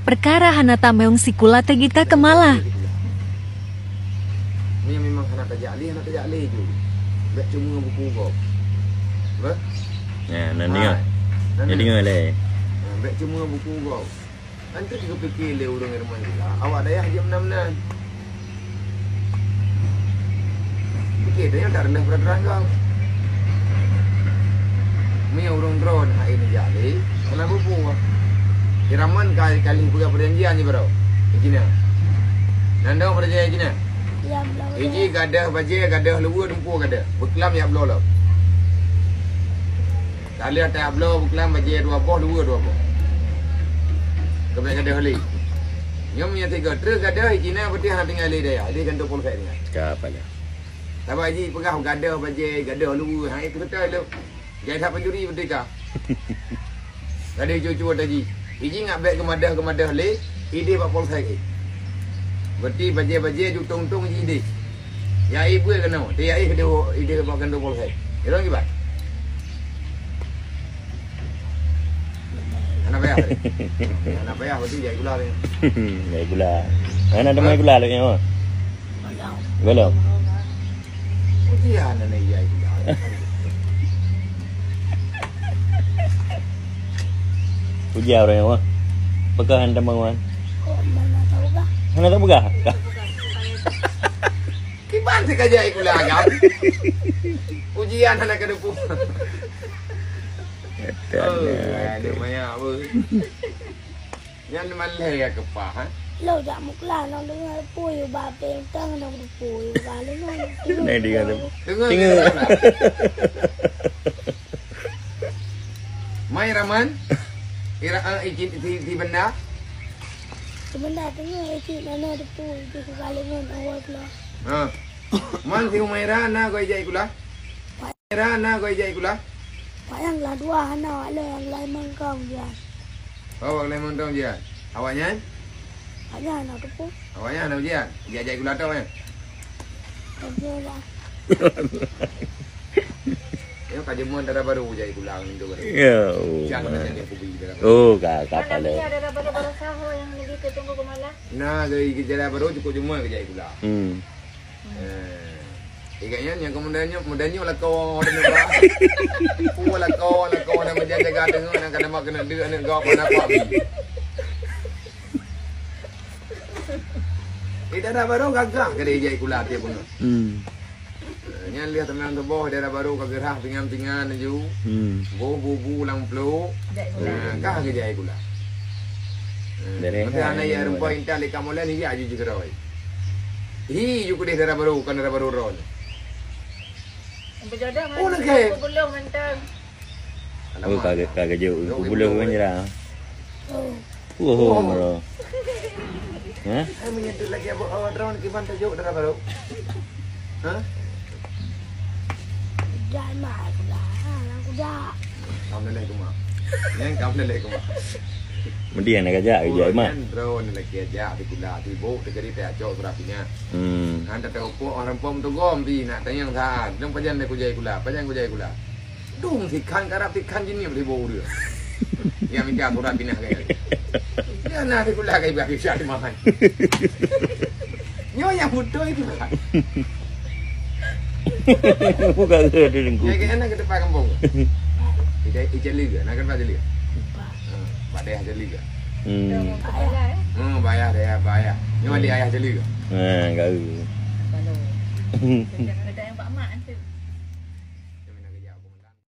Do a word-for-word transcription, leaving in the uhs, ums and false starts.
Peukara hana tamong sikula teugita keumalah. Ni memang hana tajak lé, hana tajak lé ju. Bèk cuma buku gob. Beh? Ya, nan Ha. dengar. Nan Ya, dengar. dengar lé. Ha, bèk cuma buku gob. Kan tu juga pikir lé ureueng Raman juga. Awak dayah jeuet meunan-meunan. Oke, tanyoe tak rendah peraturan kau. Meunyoe ureueng droen hai neujak lé, kenapa buah? Di Raman ka kali peugah perjanjian je baroe. Di Cina. Nandong perjanjian Cina. Ya, belum. Iji gadoh bajèe, gadoh luweue, dumpeue gadoh. Beuklam yak bloe lom. Ka lheueh ata bloe beuklam bajèe dua boh, luweue dua boh. Keubiet gadoh lé. Nyoe meunyoe tiga treueh gadoh, Cina beutih hana tinggai lé dayah, lé gantoe polsek tinggai. Ka apa dah? Sabab ji peugah gadoh bajèe, gadoh luweue, hai peureutai lé. Jai that pancuri beutih ka. Gadoh cucu tadi. Iji ngak bèk geumadah-geumadah lé, idéh bak polsek. Berarti bajèe-bajèe jutong-tong ji idéh. Ya ibu keunoe, ti ya idéh, idéh bak gantoe polsek. Ilong kiban. Hana payah tadi. Hana payah, berarti jai gula tadi. Jai gula. Mana ada mai gula lagi, oh? Belum. Ujian aneuk jai gula. Ujian orang apa? Peugah hana tamong wan. Kok mana tahu kah? Hana tahu peugah? Kiban si ka jai gula agam. Ujian hana ka dupu. Etan Oh, ya. Ada banyak apa? Nyan malèe ya keupah, ha? Lo jak mukla nang deungoe pui uba peng tang nang pui uba lengon. Nang deungoe tu. Deungoe Deungoe. Deungoe. Mai Raman. Ira, eh, izin si, si benda. Si benda deungoe isi nana depu itu uba lengon awak lah. Ha. Man si Humaira na goi jai kula. Humaira na goi jai kula. Wayang lah dua hana, wak lé nyang laén mantong jian. Oh, wak lé mantong jian. Awaknyan? Awaknyan hana teupeu. Awaknyan hana ujian. Jai-jai gula tau, eh? Kerja lah. Ya, ka jeumuan dara barô jai gula ngon tu. Ya, oh, Jangan ma. Ada yang kubi dara barô. Oh, ka, ka Anak pala. Dia dara barô barosaho yang lagi ketunggu kemala. Nah, dari gejala barô cukup jeumuan ke jai gula. Hmm. Eh, ingat nyan, nyang keumudian nyoe, keumudian nyoe lakoe, lakoe. Oh, lakoe, lakoe, dan meujak jaga teungoh, dan kadang mak keuneuk deuk aneuk gob, aneuk kuak bi. Eh, dara barô gagah keu jai kula tiep bunoe. Hmm. Eh, nyan lheueh teumang tuboh dara barô ka geurhah pingan-pingan laju. Hmm. Boh bu-bu lam plôk. Nah, ka keu jai kula. Eh, Dari meusti hana hai ya ni rumpok mana? Intan lé kamoe lé ni ya ju jigeuroi. Hi, ju keudeh dara barô, kon dara barô droen. Berjodoh Oh, ngan lagèe. Ibu Buluh mantong. Oh, ka, ka geujok Jok Ibu Buluh Buluh. Kan jira. Oh. Oh, Oh. Bro. Hah? Hai meunyoe lagèe abang awak droen kiban tajok dara barô. Hah? Jangan marah, aku dah. Kamu leleh kuma. Nyan kamu leleh kuma. Meudian nak ajak Oh, ajak mak. Kan droen lagi ajak di kula, sibuk teukeuri teuacok surah pinyak. Hmm. Han teuka upok orang pom tu gom pi nak tanyong saat. Dong pajan dah kujai kula, pajan kujai kula. Dung sikhan karap sikhan jinih beri bau dia. Yang minta surah pinah kaya. Dia nak di kula kaya ibarat bisa di mahal. Nyoe nyang beutôi tu kan. Bukan ke tu dengku. Nyai kena ke tempat kampung. Ija ija liga, nak ke tempat liga. Ha, pada ija liga. Hmm. Hmm, bayar dia, bayar. Nyoe ada ayah ija liga. Ha, enggak.